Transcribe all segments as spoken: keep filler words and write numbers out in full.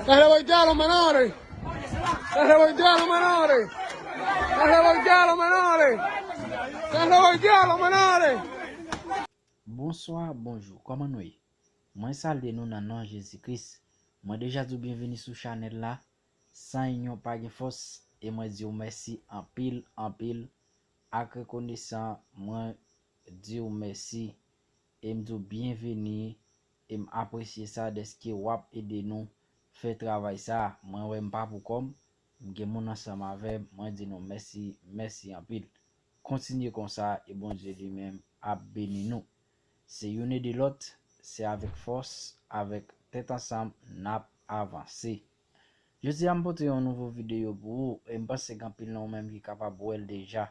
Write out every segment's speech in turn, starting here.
Dale voltealo, menores. Dale voltealo, menores. Dale voltealo, menores. Dale voltealo, menores. Bonswa, bonjou, kòman nou ye? Mwen salye nou nan non Jezi Kris. Mwen deja di w byenveni sou chanèl la. San inyon pa gen fòs, e mwen di w mèsi anpil, anpil. Ak rekonesan, mwen di w mèsi, e m di w byenveni, e m apresye sa dèske w ap ede nou fè travay sa. Mwen wè m pa pou kò m, m gen moun ansanm avè m, mwen di nou mèsi, mèsi anpil. Kontinye konsa, e Bondye li menm ap beni nou. Se youn ede lòt, se avèk fòs, avèk tèt ansanm n ap avanse. Jodi a m pote yon nouvo videyo pou ou, e m panse gen anpil nan ou menm ki kapab wè l deja.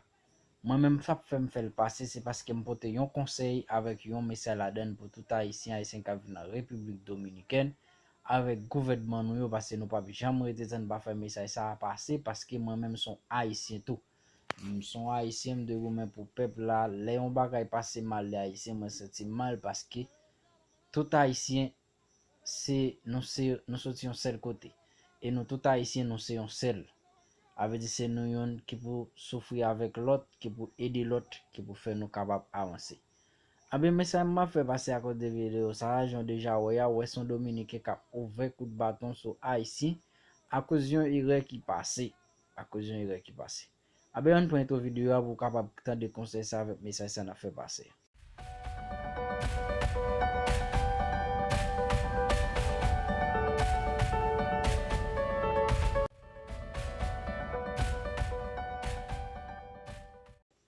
Mwen menm sa k fè m fè l pase, se paske m pote yon konsèy avèk yon mesaj ladan l pou tout Ayisyen, Ayisyen k ap viv nan Repiblik Dominikèn, avèk gouvènman nou yo, paske nou p ap janm rete tann pa fè mesaj sa a pase, paske mwen menm s on Ayisyen tou. M s on Ayisyen, m dwe goumen pou pèp la. Lè yon bagay pase mal de Ayisyen, mwen santi m mal, paske tout Ayisyen se, nou se, nou soti yon sèl kote. E nou tout Ayisyen, nou se yon sèl. A vle di se nou youn ki pou soufri avèk lòt, ki pou ede lòt, ki pou fè nou kapab avanse. Anben, mesaj m ap fè pase akoz de videyo sa a, jan w deja wè a, w wè s on Dominiken k ap ouvè kout baton sou Ayisyen akoz yon erè ki pase. Akoz yon erè ki pase. Anben, ann pran entwo videyo a pou w kapab tande konsèy sa avèk mesaj sa n ap fè pase.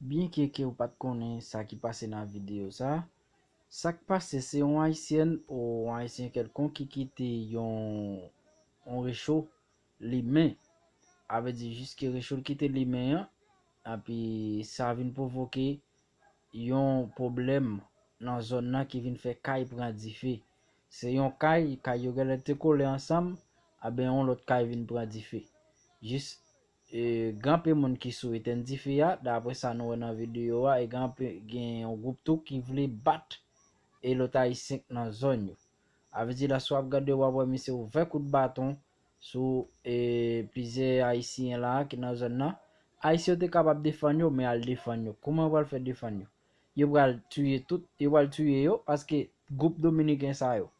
Byenke ke w pa t konnen sa ki pase nan videyo sa a, sa k pase se yon Ayisyèn ou yon Ayisyen kèlkonk ki kite yon, yon recho limen. A vle di jiske recho l kite limen an, epi sa vin pwovoke yon pwoblèm nan zòn nan ki vin fè kay pran dife. Se yon kay, kay yo genlè te kole ansanm, anben yon lòt kay vin pran dife. Jis, e, gen anpe moun ki sou etèn dife a, daprè sa nou wè nan videyo a, e gen anpe, gen yon gwoup tou ki vle bat e lòt Ayisyen k nan zòn yo. A vle di la, si w ap gade, w ap wè misye ouvè kout baton sou, e, plizyè Ayisyen la ki nan zòn nan. Ayisyen yo te kapab defann yo, men al defann yo. Kouman yo pral fè defann yo? Yo pral tiye tout, yo pral tiye yo, paske gwoup dominiken sa yo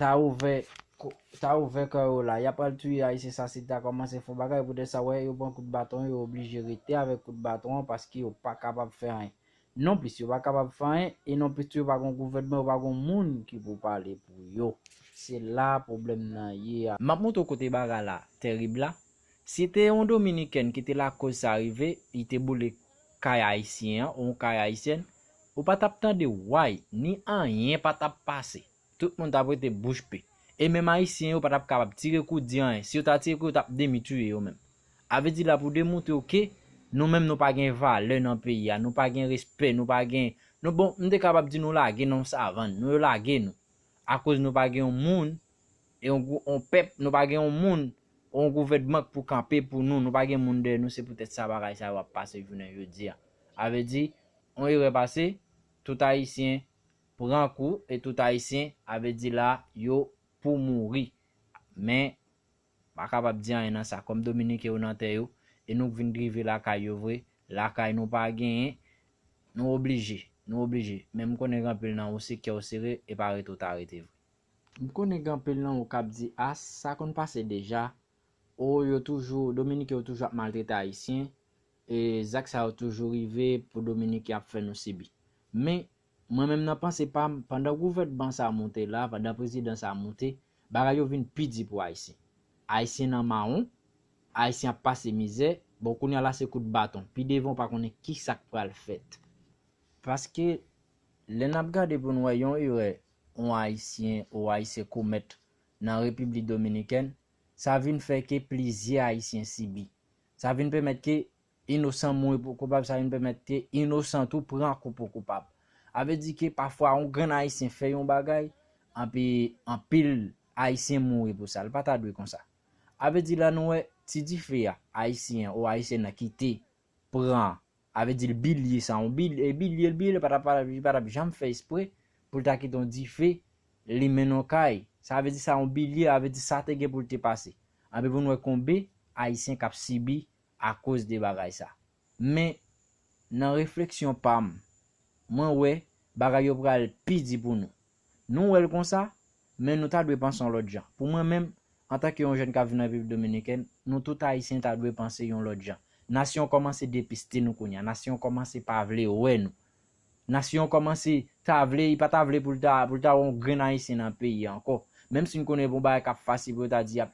ta ouvè, ko-, ta ouvè kò yo la. Y ap pral tiye Ayisyen sa, si ta kòmanse fè bagay, poutèt sa, wè, yo pran kout baton, yo oblije rete avèk kout baton an, paske yo pa kapab fè anyen. Nonplis, yo pa kapab fè anyen, e nonplis tou, yo pa gon gouvènman, yo pa gon moun ki pou pale pou yo. Se la pwoblèm nan ye a. M ap montre w kote bagay la tèrib la. Si te yon Dominikèn ki te lakòz sa rive, li te boule kay Ayisyen an, ou yon kay Ayisyèn, ou pa t ap tande way, ni anyen pa t ap pase. Tout moun t ap rete bouch be. E menm Ayisyen yo pa t ap kapab tire kou di anyen. Si yo ta tire kou, yo t ap demi tiye yo menm. A vle di la pou demontre w ke nou menm nou pa gen valè nan peyi a, nou pa gen respè, nou pa gen, nou bon, m te kapab di nou lage nan yon savann, nou yo lage nou. Akoz nou pa gen yon moun, e yon gwou-, yon pèp, nou pa gen yon moun, yon gouvènman k pou kanpe pou nou, nou pa gen moun dèyè nou, se poutèt sa bagay sa yo ap pase jounen jodi a. A vle di, yon erè pase, tout Ayisyen pran kou, e tout Ayisyen, a vle di la, yo pou mouri. Men, pa kapab di anyen nan sa. Kòm Dominiken yo nan tè yo, e nou k vin rive lakay yo vre, lakay nou pa genyen, nou oblije, nou oblije. Men m konnen gen anpil nan ou se kè w sere, e pa rete w ta rete vre. M konnen gen anpil nan ou k ap di, a, sa konn pase deja, o yo toujou, Dominiken yo toujou ap maltrete Ayisyen, e zak sa yo toujou rive pou Dominiken ap fè nou sibi. Men, mwen menm nan panse pa m, pandan gouvènman sa moute la, pandan prezidan sa moute, bagay yo vin pi di pou Ayisyen. Ayisyen nan mawon, Ayisyen ap pase mizè, bon, kounye a la se kout baton. Pi devan ou pa konnen ki sa k pral fèt. Paske, lè n ap gade pou n wè yon erè, yon Ayisyen ou Ayisyen komèt nan Repiblik Dominikèn, sa vin fè ke plizyè Ayisyen sibi. Sa vin pèmèt ke inosan mouri pou koupab, sa vin pèmèt ke inosan tou pran kou pou koupab. A vle di ke pafwa yon grenn Ayisyen fè yon bagay, anpi anpil Ayisyen mouri pou sa. L pa ta dwe konsa. A vle di la nou wè ti dife a, Ayisyen ou Ayisyèn nan kite pran A vle di l bilye sa, yon bilye, bilye, l bilye, li pa t ap, li pa t ap janm fè espre pou l ta kite yon dife limen nan yon kay. Sa vle di sa yon bilye, a vle di sa te gen pou l te pase. Anben pou nou wè konbe Ayisyen k ap sibi akoz de bagay sa. Men, nan refleksyon pa m, mwen wè bagay yo pral pi di pou nou. Nou wè l konsa, men nou ta dwe panse yon lòt jan. Pou mwen menm, antanke yon jèn k ap viv nan Repiblik Dominikèn, nou tout Ayisyen ta dwe panse yon lòt jan. Nasyon an kòmanse depiste nou kounye a. Nasyon an kòmanse pa vle wè nou. Nasyon an kòmanse ta vle, li pa ta vle pou l ta, pou l ta wè yon grenn Ayisyen nan peyi a ankò. Menm si n konnen bon bagay k ap fasil pou yo ta di y ap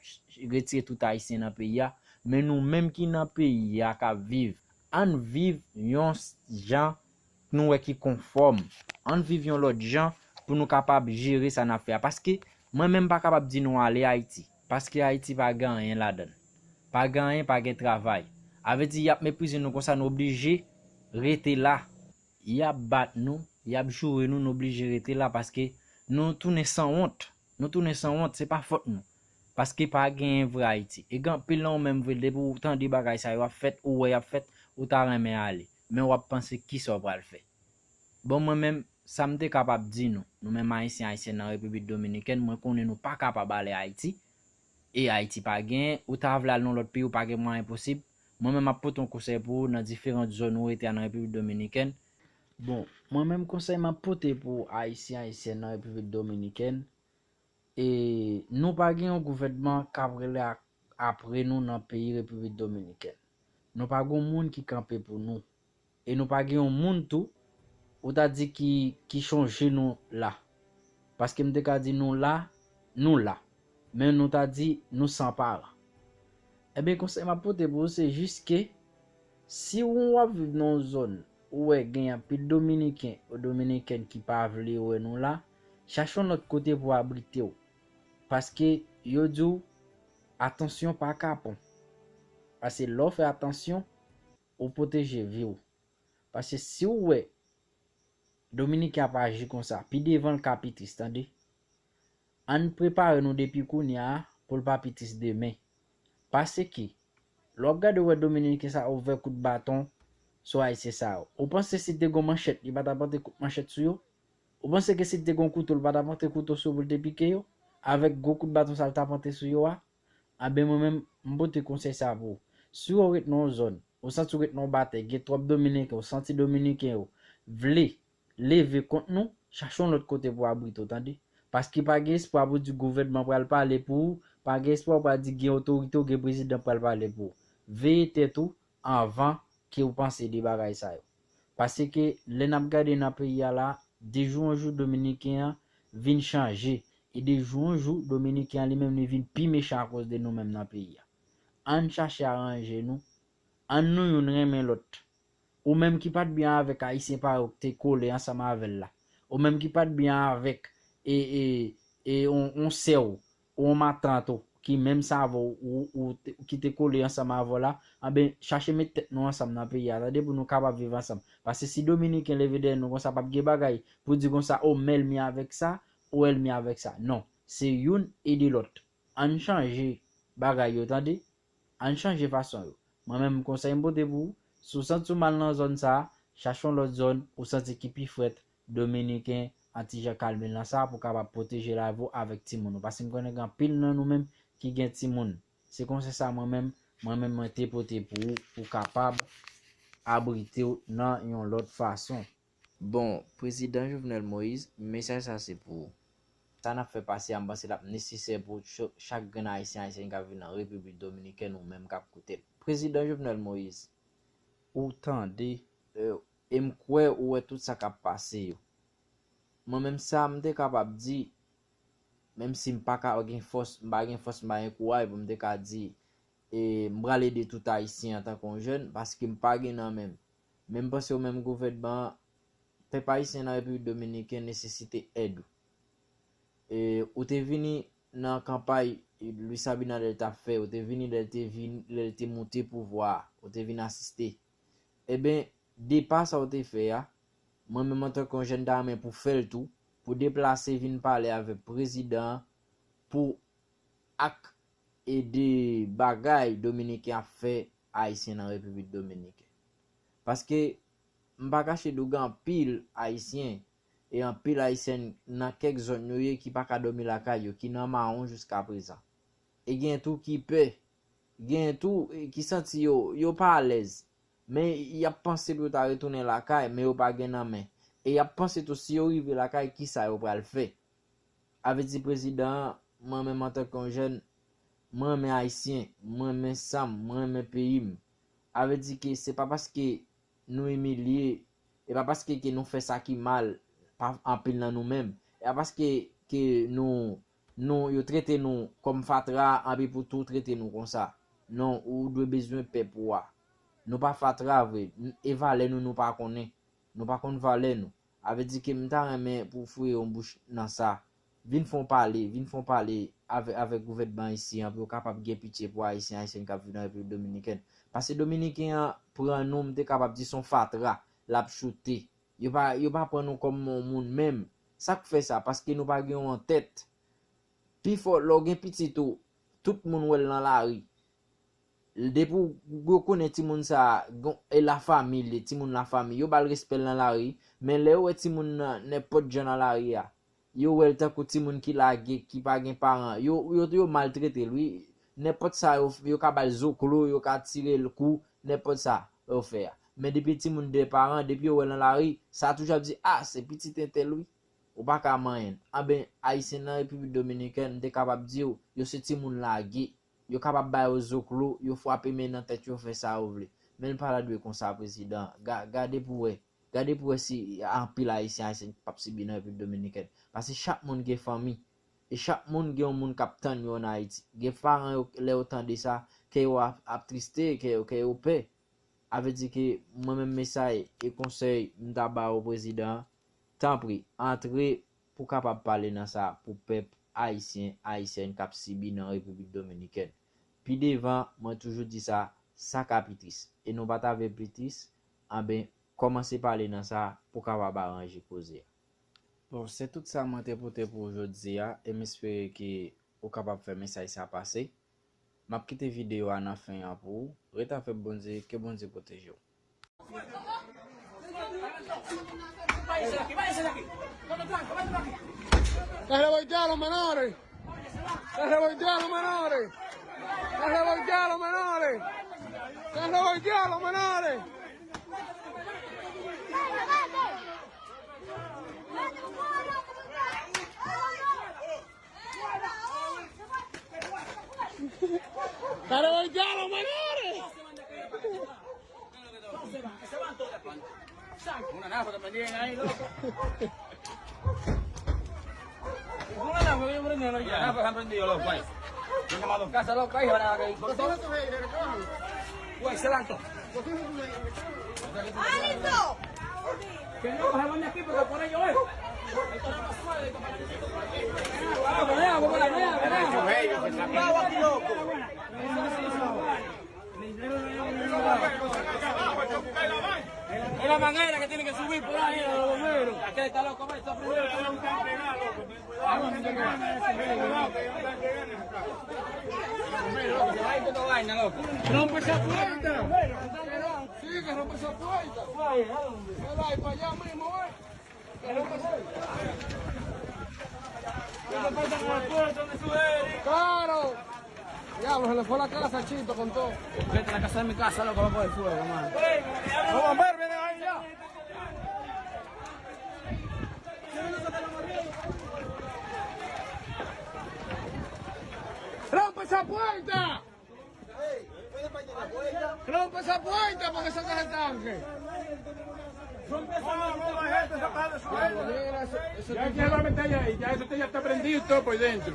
retire tout Ayisyen nan peyi a, men nou menm ki nan peyi a k ap viv, ann viv yon jan nou wè ki konfòm. Ann viv yon lòt jan pou nou kapab jere sa n ap fè a. Paske mwen menm m pa kapab di nou ale Ayiti. Paske Ayiti pa gen anyen ladan l. Pa gen anyen, pa gen travay. A vle di y ap meprize nou konsa, nou oblije rete la. Y ap bat nou, y ap joure nou, nou oblije rete la paske nou tounen sanwont. Nou tounen sanwont, se pa fòt nou. Paske pa genyen vrè Ayiti. E gen anpil nan ou menm vre, depi w tande bagay sa yo ap fèt, ou wè y ap fèt, ou ta renmen ale. Men w ap panse kisa w pral fè. Bon, mwen menm, sa m te kapab di nou, nou menm Ayisyen, Ayisyèn nan Repiblik Dominikèn, mwen konnen nou pa kapab ale Ayiti. E Ayiti pa genyen, ou ta vle al nan lòt peyi, ou pa gen mwayen posib. Mwen menm, m ap pote yon konsèy pou ou nan diferan zòn ou rete a nan Repiblik Dominikèn. Bon, mwen menm, konsèy m ap pote pou Ayisyen, Ayisyèn nan Repiblik Dominikèn, e nou pa gen yon gouvènman k ap rele ak, apre nou nan peyi Repiblik Dominikèn. Nou pa gen yon moun ki kanpe pou nou. E nou pa gen yon moun tou, ou ta di ki, ki chonje nou la. Paske m te ka di nou la, nou la. Men nou ta di nou san paran. Ebyen, konsèy m ap pote pou ou, se jis ke si w ap viv nan yon zòn, ou wè gen anpil Dominiken ou Dominikèn ki pa vle wè nou la, chache yon lòt kote pou abrite w. Paske yo di w, atansyon pa kapon. Paske lè w fè atansyon, ou pwoteje vi w. Paske si w wè Dominiken ap aji konsa, pi devan l ka pi tris, tande. Ann prepare nou depi kounye a pou l pa pi tris demen. Paske, lè w ap gade, w wè Dominiken sa ouvè kout baton sou Ayisyen sa yo. Ou panse si te gon manchèt, li pa t ap antre kout manchèt sou yo? Ou panse ke si te gon kouto, l pa t ap antre kouto sou yo pou l te pike yo? Avèk gwo kout baton sa l t ap antre sou yo a? Anben mwen menm, m pote konsèy sa pou ou. Si w ret nan yon zòn, ou santi w ret nan yon batèy, gen twòp Dominiken, ou santi Dominiken yo vle leve kont nou, chache yon lòt kote pou w abrite w, tande. Paske pa gen espwa pou di gouvènman pral pale pou ou, pa gen espwa pou di gen otorite ou gen prezidan pral pale pou ou. Veye tèt ou anvan ke w panse de bagay sa yo. Paske lè n ap gade nan peyi a la, de jou an jou Dominiken an vin chanje. E de jou an jou Dominiken an li menm li vin pi mechan akoz de nou menm nan peyi a. Ann chache aranje nou. Ann nou youn renmen lòt. Ou menm ki pa t byen avèk Ayisyen pa yo ki te kole ansanm avè l la. Ou menm ki pa t byen avèk e, e, e, on, on sè w, ou on matant ou, ki menm sa avè w, ou, ou te- ki te kole ansanm avè w la, anben, chache met tèt nou ansanm nan peyi a, tande, pou nou kapab viv ansanm. Paske si Dominiken leve dèyè nou konsa, p ap gen bagay pou di konsa, o, m ènmi avèk sa, o, ènmi avèk sa. Non, se youn ede lòt. Ann chanje bagay yo, tande. Ann chanje fason yo. Mwen menm, konsèy m pote pou ou, si w santi w mal nan zòn sa a, chache yon lòt zòn ou santi ki pi frèt, Dominiken, an ti jan kalme l nan sa a, pou w kapab pwoteje lavi w avèk timoun ou. Paske m konnen gen anpil nan nou menm ki gen timoun. Se konsèy sa mwen menm, mwen menm mwen te pote pou ou, pou w kapab abrite w nan yon lòt fason. Bon, Prezidan Jovenel Moïse, mesaj sa se pou ou. Sa n ap fè pase a, m panse l ap nesesè pou cho- chak grenn Ayisyen, Ayisyèn k ap viv nan Repiblik Dominikèn ou menm k ap koute l. Prezidan Jovenel Moïse, ou tande, e, e m kwè ou wè tout sa k ap pase yo. Mwen menm sa m te kapab di, menm si m pa ka gen fòs, m pa gen fòs, m pa gen kouraj pou m te ka di, e, m pral ede tout Ayisyen antanke yon jèn, paske m pa gen nan men m. Men m panse ou menm gouvènman an, pèp ayisyen nan Repiblik Dominikèn nesesite èd ou. E, ou te vini nan kanpay Luis Abinader t ap fè, ou te vini lè l te vin, lè l te moute pouvwa a, ou te vin asiste. Eben, de pa sa w te fè a, mwen menm antanke yon jèn ta renmen pou fè l tou, pou deplase vin pale avèk prezidan an, pou ak e de bagay Dominiken ap fè Ayisyen nan Repiblik Dominikèn. Paske m pa kache di w gen anpil Ayisyen e anpil Ayisyèn nan kèk zòn yo ye ki pa ka dòmi lakay yo, ki nan mawon jiskaprezan. E gen tou ki pè, gen tou, e, ki santi yo, yo pa alèz. Men y ap panse pou yo ta retounen lakay, men yo pa gen nan men. E y ap panse tou si yo rive lakay, kisa yo pral fè. A vle di prezidan an, mwen menm antanke yon jèn, mwen renmen Ayisyen, mwen renmen san m, mwen renmen peyi m. A vle di ke se pa paske nou imilye, e pa paske ke nou fè sa ki mal pa anpil nan nou menm. E pa paske ke nou, nou, yo trete nou kòm fatra, anpi pou tou trete nou konsa. Non, ou dwe bezwen pèp ou a. Nou pa fatra vre, n-, e valè nou, nou pa konnen. Nou pa konn valè nou. A vle di ke m ta renmen pou w foure yon bouch nan sa. Vin fè yon pale, vin fè yon pale avè-, avèk gouvènman ayisyen an pou yo kapab gen pitye pou Ayisyen, Ayisyèn k ap viv nan Repiblik Dominikèn. Paske Dominiken an pran nou, m te kapab di se yon fatra, l ap choute. Yo pa, yo pa pran nou kòm yon moun menm. Sa k fè sa? Paske nou pa gen yon antèt. Pifò, lè w gen pitit ou, tout moun wè l nan lari. Depi w, w konnen timoun sa a, gon, e lafanmi l ye, timoun lafanmi, yo ba l respè l nan lari, men lè yo wè timoun nan nenpòt jan nan lari a, yo wè l tankou timoun ki lage, ki pa gen paran, yo, yo, yo maltrete l, wi. Nenpòt sa yo, yo ka ba l zoklo, yo ka tire l kou, nenpòt sa yo fè a. Men depi timoun de paran, depi yo wè l nan lari, sa toujou ap di, a, se pitit entèl, wi. Ou pa ka manyen l. Anben, Ayisyen nan Repiblik Dominikèn, m te kapab di w, yo se timoun lage. Yo kapab ba yo zoklo, yo frape men nan tèt yo, fè sa yo vle. Men l pa ta dwe konsa, prezidan. Ga-, gade pou w wè. Gade pou w wè si anpil Ayisyen, Ayisyèn p ap sibi nan Repiblik Dominikèn. Paske chak moun gen fanmi. E chak moun gen yon moun k ap tann yo ann Ayiti. Gen paran yo, lè yo tande sa, kè yo ap, ap triste, kè yo, kè yo pè. A vle di ke mwen menm mesaj e konsèy m ta ba w prezidan an, tanpri, antre pou kapab pale nan sa pou pèp ayisyen, ayisyèn k ap sibi nan Repiblik Dominikèn. Pi devan, mwen toujou di sa, sa ka pi tris. E nou pa ta vle pi tris, anben, kòmanse pale nan sa pou kapab aranje koze a. Bon, se tout sa mwen te pote pou w jodi a, e m espere ke ou kapab fè mesaj sa pase. M ap kite videyo a nan fen an pou ou. Ret avèk Bondye, ke Bondye pwoteje w. Sta revolteado, menores! Sta revolteado, menores! Sta revolteado, menores! Sta revolteado, menores! Sta revolteado, menores! Una nafa que prendían ahí, loco. Una nafa que yo prendí, loco. Una nafa que han prendido, loco, ahí. Yo llamado casa, loco, ahí, ahora que hay cortón. Güey, se levantó. ¡Alto! Que no, bajemos de aquí porque por ello es. Vamos, vamos, vamos, vamos, vamos. Bravo aquí, loco. Es la manguera que tiene que subir por ahí, los bomberos. Aquel está loco, está prendido. Rompe esa puerta. Sí, que rompe esa puerta. Ay, para allá mismo, eh. Claro. Diablo, se le fue la casa, Chito, con todo. Vete a la casa de mi casa, loco, va a coger fuego, hermano. Los bomberos vienen ahí ya. ¡Rompe esa puerta! Rompe esa puerta para que salga ese tanque. Mira, eso, eso ya que va a meter ahí, ya eso ya está prendido y todo por dentro.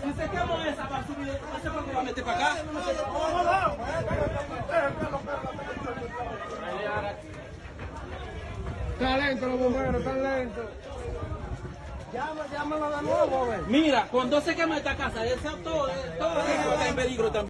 Si se quemó esa para subir, ¿eso es lo que va a meter para acá? Está lento los bomberos, están lentos. Llama, llámalo de nuevo, a ver. Mira, cuando se quema esta casa, eso todo, todo eso está en peligro también.